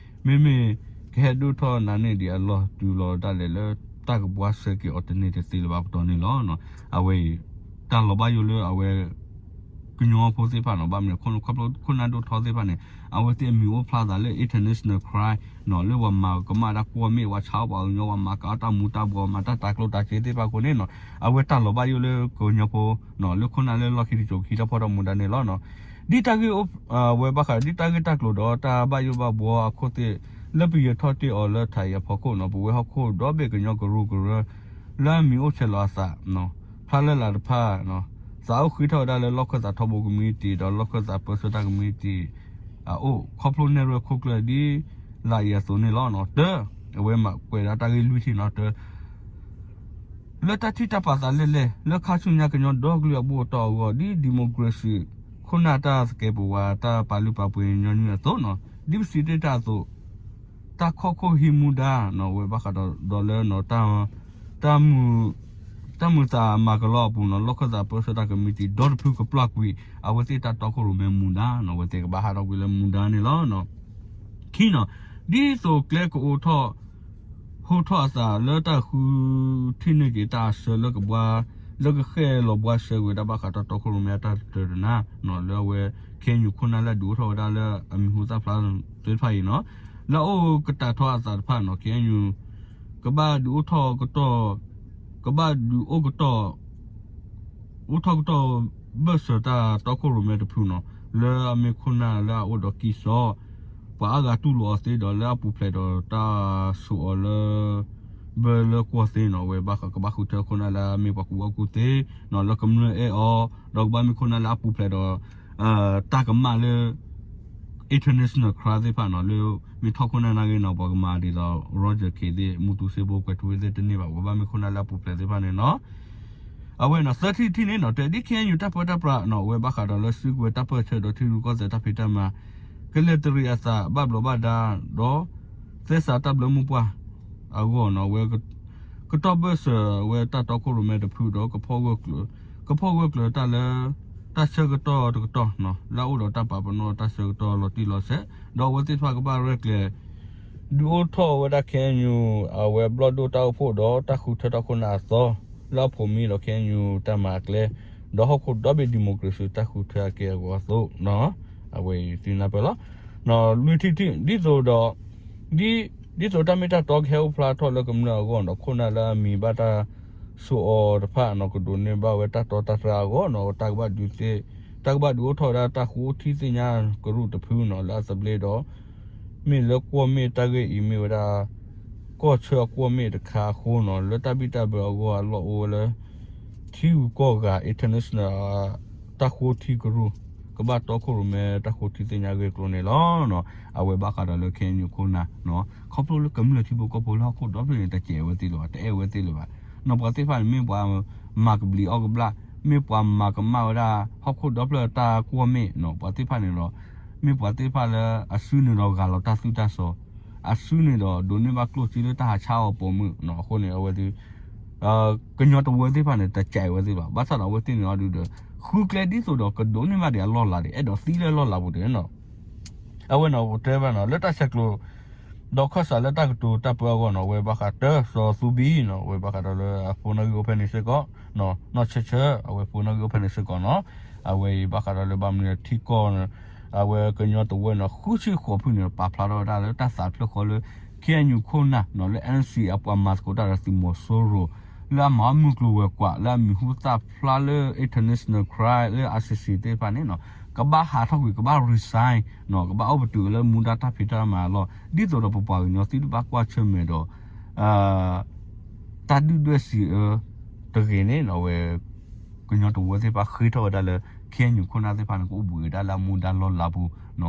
မ့မ့ၢ်ကဟဲဒိၣ်ထီၣ်နါန့ၢ်ဒံးအလီၢ်တုၤလီၤဒၣ်လဲာ်လၢ တၢ်ကဘှါစဲက့ၤအီၤတန့ၢ်တသ့လၢၤဘၣ်ပတီၢ်န့ၣ်လီၤ. အဝဲအံၤ တၢ်လီၤဘၣ်ယိၣ်လၢအဝဲ ကညီဖိသ့ၣ်တဖၣ်နီၤ ဘၣ်မနုၤ ခိၣ်နၢ်ဒိၣ်ထီသ့ၣ်တဖၣ်န့ၣ် အဝဲသ့ၣ်အမံၤအိၣ်ဖျါသးလၢ international crime နီၤ လၢပှၤမၤကမၣ်တၢ်ကွီၢ်မ့ၣ် ပှၤဆါအီၣ်ပှၤကညီ ပှၤမၤကၤအီၣ်တၢ်မူၤတၢ်ဘှီး မၤတၢ်တၤကျိၣ်တၤစ့သ့ၣ်တဖၣ်အဃိန့ၣ်နီၤ အဝဲတၢ်လီၤဘၣ်ယိၣ်လၢကညီဖိ လၢခိၣ်နၢ်လၢလီၢ်ခံတစိၤခံထီၣ်ဖီၣ်ထီၣ်မူဒါန့ၣ်လီၤ. ဒ်တၢ်ဂ့ၢ် အဝဲဘၣ်ဃး ဒ်တၢ်ဂ့ၢ်တၢ်ကျိၤဒီးတၢ်ဘၣ်ယိၣ်ဘၣ်ဘှီအခိၣ်သ့ၣ် လၢပယၢၤထီၣ်တ့ၢ်အီၤလၢထးအံၤအဖီခိၣ်နီၤ ပဝဲဟီၣ်ခိၣ်ဒီဘ့ၣ်ကညီကရူၢ်ကရၢ လၢအမံၤအိၣ်ဆဲးလီၤအသး ဖျါလၢ်လၤတဖၣ်နီၤ သးအိၣ်ဃ့ထီၣ်ဝဲဒၣ်လၢလီၢ်ခၢၣ်သးထီဘိ community ဒီးလီၢ်ခၢၣ်သးပၢဆှၢတၢ် community အအိၣ် ခီဖျိနဲၣ်ရွဲၣ်ခိၣ်ကျၢၢ်ဒ် လၢအံၤအသိးန့ၣ်လီၤ. တၢ အဝဲမၤကွဲးဒၣ်တၢ်ဂ့ၢ်လွံၢ်ထံၣ်နီၤ တၢ လၢတၢ်ထံၣ်တၢ်ပာ်သးလဲၣ်လဲၣ် လၢခါဆူညါကညီဒီကလုာ်အဘူၣ်အတီၢ်အဂီၢ် ဒ် democracy ခိၣ်နၢ်တၢ်သကဲးပဝး တၢ်ပာ်လုၢ်ပာ်ပှ့ၤညီနုၢ်အသိးနီၤ ဒ်ပစံးတ့ၢ်တၢ်အသိး တၢ်ခီၣ်ခိၣ်ဟံးမူဒါနီၤ အဝဲဘၣ်ဃးဒီးဒီးလၢနီၤ တၢ် တၢ်မုာ်သးမၤကလီအပူၤနီၤ လီၢ်ခၢၣ်သးပၢဆှၢတၢ် community ဒီတဖုကပျၢ်ကွံာ် အဝဲသ့ၣ်တၢ်တီခိၣ်ရိၣ်မဲမူဒါနီၤ အဝဲသ့ၣ်ကဘၣ်ဟးထီၣ်ကွံာ်လၢမူဒါန့ၣ်လီၤ. ခံနီၤ ဒ်သိးကျဲကအိၣ်ထီၣ် ဟိထီၣ်အသးလၢတၢ်ဃုထံၣ်န့ၢ်က့ၤတၢ်အဆၢလၢကဘှါ လၢကဃဲၣ်လီၤဘှါဆှဲကွံာ်တၢ်ဘၣ်ဃးတၢ်တီခိၣ်ရိၣ်မဲအတၢ်တတၢတနါနီၤ လၢအဝဲ ခ့ၣ်အဲၣ်ယူၣ် ခိၣ်နၢ်လၢအဒုးအိၣ်ထီၣ်ဝဲဒၣ်လၢအမံၤဟူသၣ်ဖျါသ့ၣ်တဖၣ်အံၤနီၤ လၢအအိၣ်ကတၢၢ်ထီအသးတဖၣ်နီၤ ခ့ၣ်အဲၣ်ယူၣ် ကဘၣ်ဒုးအိၣ်ထီၣ်ကတီၢ် ကဘၣ်ဒုးအိၣ်ကတီၢ် အိၣ်ထီၣ်ကတီၢ်ဘၢၣ်စၢၤတၢ်တီခိၣ်ရိၣ်မဲတဖုနီၤ လၢအမ့ၢ်ခိၣ်နၢ်လၢအအိၣ်ဒီးကံၢ်စီ ပှၤအါဂၤတူၢ်လိာ်အီၤသ့ဒီးလၢအပူၤဖျဲးဒီးတၢ်ဆိၣ်အီၤလၢ ဘၢလၢကွီၢ်သ့နီၤ အဝဲဘၣ်ဃးကဘၣ်ဃုထၢခိၣ်နၢ်လၢအမ့ၢ်ပှၤကူၣ်ဘၣ်ကူၣ်သ့နီၤ လၢကမျၢၢ်အဲၣ်အီၤ ဒီးကဘၣ်မ့ၢ်ခိၣ်နၢ်လၢအပူၤဖျဲးဒီး တၢ်ကမၣ်လၢ international crime သ့ၣ်တဖၣ်နီၤ လၢမ့ၢ်ထီၣ်ခိၣ်နၢ်နာ်က့နီၤ ပှၤကမၤဒ်သိး Roger Khin သ့ၣ် မူတူစ့ဖိ ကွဲၤထူဝ့သ့ၣ်တန့ၢ်ဘၣ် ပှၤဘၣ်မ့ၢ်ခိၣ်နၢ်လၢအပူၤဖျဲးသ့ၣ်တဖၣ်န့ၣ်နီၤ အဝဲနီၤ သၢထံၣ်တထံၣ်န့ၣ်နီၤ တၢ်ဒ် ခ့ၣ်အဲၣ်ယူၣ် တၢ်ပၢတၢ်ပြးနီၤ အဝဲဘၣ်ဃးဒီးလၢစုကဝဲၤတၢ်ပၢၢ်ဆၢဒီးထံရူၢ်ကီၢ်သဲးတၢ်ဖံးတၢ်မၤ ကလဲၤတရံးအသးဘၣ်ဘျီးဘၣ်ဒါ ဒီး သဲစးတၢ်ဘျၢမုၢ်ပှၢ်အဂီၢ်နီၤ အဝဲ ကတီၢ်ဘၢၣ်စၢၤဝဲတၢ်တီခိၣ်ရိၣ်မဲတဖုဒီး ကဖီၣ်ဂၢၢ်ကျၢၤ ကဖီၣ်ဂၢၢ်ကျၢၤတၢ်လၢ တၢ်ဆၢကတီၢ်တကတီၢ်နီၤ လၢအအိၣ်ဒီးတၢ်ပာ်ပနီၣ်တၢ်ဆၢကတီၢ်လီၤတံၢ်လီၤဆဲး ဒီးအဝဲသ့ၣ်တဖၣ်ကဘၣ်ရဲၣ်ကျဲၤ ဒုးအိၣ်ထီၣ်ဝဲဒၣ် ခ့ၣ်အဲၣ်ယူၣ် အဝဲဘျီၣ်ဒိၣ်တၢ်အိၣ်ဖှိၣ်ဒီးတၢ်ဃုထၢတၢ်ခိၣ်နၢ်အသီ လၢအဖိးမံဒီး ခ့ၣ်အဲၣ်ယူၣ် တၢ်မၤအကျဲ ဒီးဟီၣ်ခိၣ်ဒီဘ့ၣ် democracy တၢ်ဃုထၢအက့ၢ်အဂီၤအသိးနီၤ အဝဲအံၤသုနၢ်ပၢၢ်လီၤ. လွံၢ်ထံၣ်တထံၣ် ဒ်သိးဒီး ဒ် ဒ်သိးတၢ်မ့ၢ်တၢ်တီကဟဲအိၣ်ဖျါထီၣ်လၢကမျၢၢ်အဂီၢ်ဒီး ခိၣ်နၢ်လၢအမံၤဘၣ်တၢ်ဆိၣ်အီၤတဖၣ်နီၤ ကဒိးန့ၢ်ဘၣ်ဝဲတၢ်တီတၢ်တြၢ်အဂီၢ်နီၤ တၢ်ကဘၣ်ဒုးသ့ တၢ်ကဘၣ်ဒုးအိၣ်ထီၣ်ဝဲဒၣ်တၢ်ဃိထံသ့ၣ်ညါကရူၢ်တဖုနီၤ လၢအသဘျ့ဒီး မ့ၢ်လၢကွီၢ်မ့ၣ်တၢ်ဂ့ၢ်အံၤမ့ၢ်ဝဲဒၣ် ကီၢ်ဆၢအကွီၢ်မ့ၣ်တခါအဃိနီၤ လၢတၢ်ဘံၣ်တၢ်ဘၢအဂီၢ်အလီၢ်အိၣ်ဝဲလၢ ထံဂုၤကီၢ်ဂၤ international တၢ်ဃိထံကရူၢ် ကဘၣ်တီခိၣ်ရိၣ်မဲတၢ်ဃိထံသ့ၣ်ညါဂ့ၢ်ကျိၤန့ၣ်လီၤ. အဝဲဘၣ်ဃးဒီးလၢ ခ့ၣ်အဲၣ်ယူၣ် ခိၣ်နၢ် ခီဖျိလၢကမျၢၢ်ထံဖိကီၢ်ဖိလၢဟီၣ်ခိၣ်ဒီဖျၢၣ်န့ၣ် တစဲးဝဲသ့ၣ်လၢၤဘၣ် တအဲၣ်ဝဲသ့ၣ်လၢၤဘၣ်နီၤ ပှၤသ့ၣ်တဖၣ်န့ၣ် မ့ၢ်ပှၤမၤကဘျံးအီၣ်ကဘျၣ် မ့ၢ်ပှၤမၤကမၣ်ဝဲဒၣ် ဟီၣ်ခိၣ်ဒီဖျၢၣ်တၢ်ကွီၢ်မ့ၣ်နီၤ ပှၤသ့ၣ်တဖၣ်န့ၣ်ဒီး မ့ၢ်ပှၤသ့ၣ်တဖၣ်လၢအစုန့ၣ်ဒီးဂၢ်လီၤတၢ်သူၣ်တၢ်စီၤ အစုန့ၣ်ဒီးဒိးန့ၢ်ဘၣ်ကျိၣ်စ့လၢတၢ်ဟးဆါအီၤပိာ်မုၣ်နီၤ အဃိန့ၣ် အဝဲသ့ၣ် ကညီတဝၢသ့ၣ်တဖၣ်န့ၣ် တစဲးဝဲသ့ၣ်လၢၤဘၣ် ဘၣ်ဆၣ်ဒီးအဝဲသ့ၣ်န့ၣ်အီၤဒုဒီး ဃုကျဲဒ်သိးဒီးကဒိးန့ၢ်ဘၣ်ဒံးအလီၢ်လၤဒံး အဲၣ်ဒိးသံလၢအလီၢ်လၤပူၤဒံးနီၤ အဝဲန့ၣ် ပတဲဘၣ်နီၤ လၢတၢ်ဆဲးကျိး ဒီးခၢၣ်စးလၢတၢ်ကတိၤတၢ်ပၢအဂီၢ်နီၤ အဝဲဘၣ်ဃးတၢ်စီၤသူဘံနီၤ အဝဲဘၣ်ဃးဒီးလၢအဖိနီၣ်ဂံၢ်အိၣ်ဖဲန့ၣ်စ့ၢ်ကီး နီၢ်ဆၢဆၢ အဝဲဖိနီၣ်ဂံၢ်အိၣ်ဖဲန့ၣ်စ့ၢ်ကီးနီၤ အဝဲအံၤဘၣ်ဃးဒီးလၢဘၣ်မနုၤထံကီၢ် အဝဲကညီတဝၢနီၤ ဃုဆံဃိးဖုန့ၣ် ပာ်ဖျါထီၣ်ဝဲဒၣ်လၢတၢ်သးတဖျၢၣ်ဃီလၢ ခ့ၣ်အဲၣ်ယူၣ် ခိၣ်နၢ်နီၤ လၢ NCA အပှၤမၤသကိးတၢ်ဒီးသုးမီၤစိရိၤ လၢအမၤအီၣ်မုၢ်ကျိၤဝဲၤကွာ် လၢအမံၤဟူသၣ်ဖျါလၢ international crime လၢ ICC သ့ၣ်တဖၣ်န့ၣ်နီၤ ကဘၣ်ဟးထီၣ်ကွံာ် ကဘၣ် resign နီၤ ကဘၣ်အိၣ်ပတုာ်လၢမူဒါတၢ်ဖံးတၢ်မၤအလီၢ် ဒ်သိးဒီးပပှၤကညီသုတဘၣ်ကွၢ်ဆၢၣ်မဲာ်ဒီး တၢ်ဒုၣ်ဒွဲၣ်စံးအၢတဂ့ၤန့ၣ်နီၤ အဝဲ ကညီတဝၢသ့ၣ်တဖၣ်ဃ့ထီၣ်ဝဲဒၣ်လၢ ခ့ၣ်အဲၣ်ယူၣ် ခိၣ်နၢ်သ့ၣ်တဖၣ်န့ၣ် ကအိၣ်ဘှံးဝဲဒၣ်လၢအမူဒါလီၢ်လၤပူၤ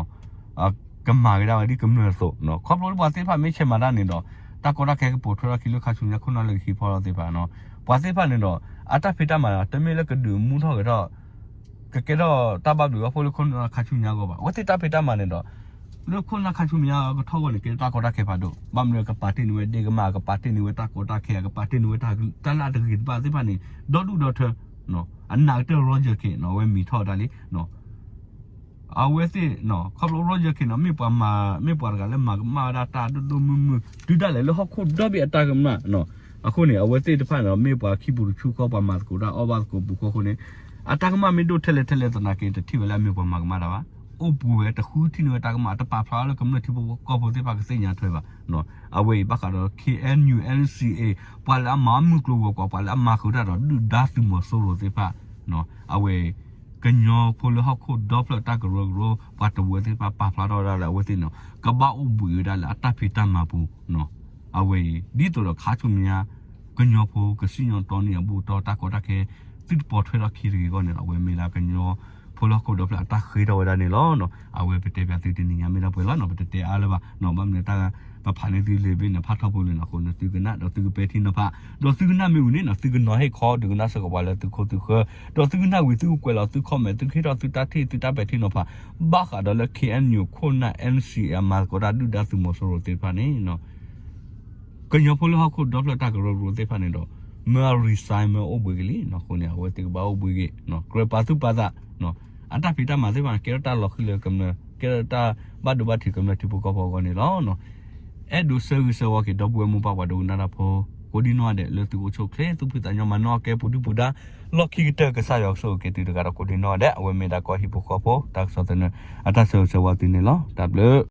ကမၤကဒါဝဲဒ်ကမျၢၢ်အသိးနီၤ ခီဖျိလၢပှၤသ့ၣ်တဖၣ်မ့ၢ်ဆဲးမၤတၢ်န့ၣ်ဒီး တၢ်ကီတၢ်ခဲကပိာ်ထွဲထီၣ်ခံလၢခါဆူညါ ခိၣ်နၢ်လၢကဟံးဖီၣ်လီၤသ့ၣ်တဖၣ်နီၤ ပှၤသ့ၣ်တဖၣ်န့ၣ်ဒီး အတၢ်ဖံးတၢ်မၤ တမ့ၢ်လၢကဒုးမူထီၣ်ဂဲၤထီၣ် ကကဲထီၣ်တၢ်ဘၣ်ဘျုးဘၣ်ဖှိၣ်လၢခိၣ်နၢ်ခါဆူညါအဂီၢ်ဘၣ် အဝဲသ့ၣ်တၢ်ဖံးတၢ်မၤန့ၣ်ဒီး လၢခိၣ်နၢ်ခါဆူညါကထီၣ်အဂီၢ်န့ၣ် ကဲထီၣ်တၢ်ကီတၢ်ခဲဖးဒိၣ် ဘၣ်မနုၤကပာ်တ့ၢ်န့ၢ်ဝဲဒ့ကမၣ် ကပာ်တ့ၢ်န့ၢ်ဝဲတၢ်ကီတၢ်ခဲ ကပာ်တ့ၢ်န့ၢ်ဝဲတၢ်လၢအတဂ့ၤတဘၣ်သ့ၣ်တဖၣ်န့ၣ် ဒီဒူၣ်ဒီထၢ အနာ်ကတၢၢ် Roger Khin နီၤ အဝဲမံၤထီၣ်ဝဲဒၣ်လံ အဝဲသ့ၣ် ခီဖျိ Roger Khin နီၤ မ့ၢ်ပှၤမၤ မ့ၢ်ပှၤတဂၤလၢမၤကမၣ်ဝဲဒၣ်တၢ်ဒိၣ်ဒိၣ်မုၢ်မုၢ် တုၤဒၣ်လဲာ်လၢဟီၣ်ခိၣ်ဒီဘ့ၣ်အတၢ်ကမၣ်နီၤ အဃိန့ၣ် အဝဲသ့ၣ်တဖၣ်န့ၣ်ဒီး မ့ၢ်ပှၤခံပူၤတဆူဃီ ပှၤမၤသကိးတၢ်အီၣ်ဘၣ်သကိးပူၤဃီအဃိန့ၣ် အတၢ်ကမၣ်မ့ၢ်ဒိၣ်ထဲလဲၣ်ထဲလဲၣ်သနာ်က့ တထံၣ်ဝဲလၢအမ့ၢ်ပှၤမၤကမၣ်တၢ်ဘၣ် အိၣ်ပူၤဝဲတဃုထံၣ်န့ၢ်ဝဲတၢ်ကမၣ် တပာ်ဖျါလၢကမျၢၢ်ထံဖိကီၢ်ဖိသ့ၣ်တဖၣ်ကသ့ၣ်ညါထွဲဘၣ် အဝဲအံၤဘၣ်ဃးဒီး ခ့ၣ်အဲၣ်ယူၣ် NCA ပှၤလၢအမၤအီၣ်မုၢ်ကျိၤဝဲၤကွာ် ပှၤလၢအမၤဃုာ်တၢ်ဒီးဒုၣ်ဒါသုးမီၤစိရိၤသ့ၣ်တဖၣ် အဝဲ ကညီဖိလၢဟီၣ်ခိၣ်ဒီဖျၢၣ်တၢ်ကရၢကရိ ပှၤတဝၢသ့ၣ်တဖၣ်ပာ်ဖျါထီၣ်ဝဲဒၣ်လၢအဝဲသ့ၣ်န့ၣ် ကဘၣ်အိၣ်ဘှံးဝဲဒၣ်လၢအတၢ်ဖံးတၢ်မၤပူၤ အဝဲအံၤ ဒ်သိးဒီးခါဆူညါ ကညီဖိကစံၣ်ညီၣ်တီန့ၢ်အဘူၣ်အတီၢ်တၢ်ကီတၢ်ခဲ သုတပိာ်ထွဲထီၣ်ခံတဂ့ၤအဂီၢ်န့ၣ် အဝဲမ့ၢ်ဒၣ်ကညီဖိလၢဟီၣ်ခိၣ်ဒီဖျၢၣ်အတၢ်ဃ့ထီၣ်ဝဲဒၣ်န့ၣ်လီၤ. အဝဲပတဲပၠးသုတနံၤညါမ့ၢ်ဒၣ်ပှဲၤလီၤနီၤ, ပတတဲအါလၢၤဘၣ်နီၤ, ဘၣ်မနုၤတၢ် ပဖးန့ၢ်သုလံာ်ဘ့ၣ်န့ၣ် ဖးထီဘိလံာ်နီၤ, အဃိန့ၣ်သုကနၣ်ဒီးသုကပဲာ်ထံနီၤဖး, ဒီးသုကနၣ်မ့ၢ်ဝံၤန့ၣ်နီၤ သုကနီၤဟ့ၣ်ခီဒုးကနၣ်စ့ၢ်ကီးပှၤလၢသုခိၣ်သုဃၢၤ, ဒီးသုကနၣ်ဝံၤသုကကွဲးလီၤသု comment, သုကဟ့ၣ်ထီၣ်သုတၢ်ထံၣ်သုတၢ်ပဲာ်ထံနီၤဖး ဘၣ်ဃးဒီးလၢ K N U ခိၣ်နၢ် N C A အမၤသကိးတၢ်ဒုၣ်ဒါသုးမီၤစိရိၤသ့ၣ်တဖၣ်န့ၣ် ကညီဖိလၢဟီၣ်ခိၣ်ဒီဖျၢၣ်တၢ်ကရၢကရိသ့ၣ်တဖၣ်န့ၣ်ဒီး မၢအ resign မၢအိၣ်ဘှံးက့ၤလံနီၤ, အဃိန့ၣ် အဝဲသ့ၣ်ကဘၣ်အိၣ်ဘှံးက့ၤ, ကြၢးပာ်သူၣ်ပာ်သး, အတၢ်ဖံးတၢ်မၤသ့ၣ်တဖၣ်န့ၣ် ကဲထီၣ်တၢ်လီၤဃံၤလၢကမျၢၢ်, ကဲထီၣ်တၢ်ဘၣ်ဒိဘၣ်ထံးကမျၢၢ်ထံဖိကီၢ်ဖိအဂီၢ်န့ၣ်လီၤ. အဲၣ်ဒိးဆၢဂ့ၤဆၢဝါက့ၤ ဒီပုၢ်ဝဲၢ်မိၢ်ပၢ်ပှၤဒိကနၣ်တၢ်ဖိ ကိးဒံနီၢ်ဂၤဒဲး လၢသုအိၣ်ဆူၣ်အိၣ်ချ့ သူၣ်ဖှံသးညီ မၤနၢၤအီၣ်ကဲပူၤဒုၣ်ပူၤဒါ လီၢ်ခံကတၢၢ် ကစၢ်ယွၤကဆိၣ်ဂ့ၤက့ၤသုတဂၤဒီးကိးဒံနီၢ်ဂၤဒဲး, အဝဲမ့ၢ်ဒၣ်ကီၢ်ဟံၣ်ဖိဃီဖိ တၢ်ကစီၣ်သန့ အတၢ်ဆၢဂ့ၤဆၢဝါသုန့ၣ်လီၤ. တၢ်ဘျုး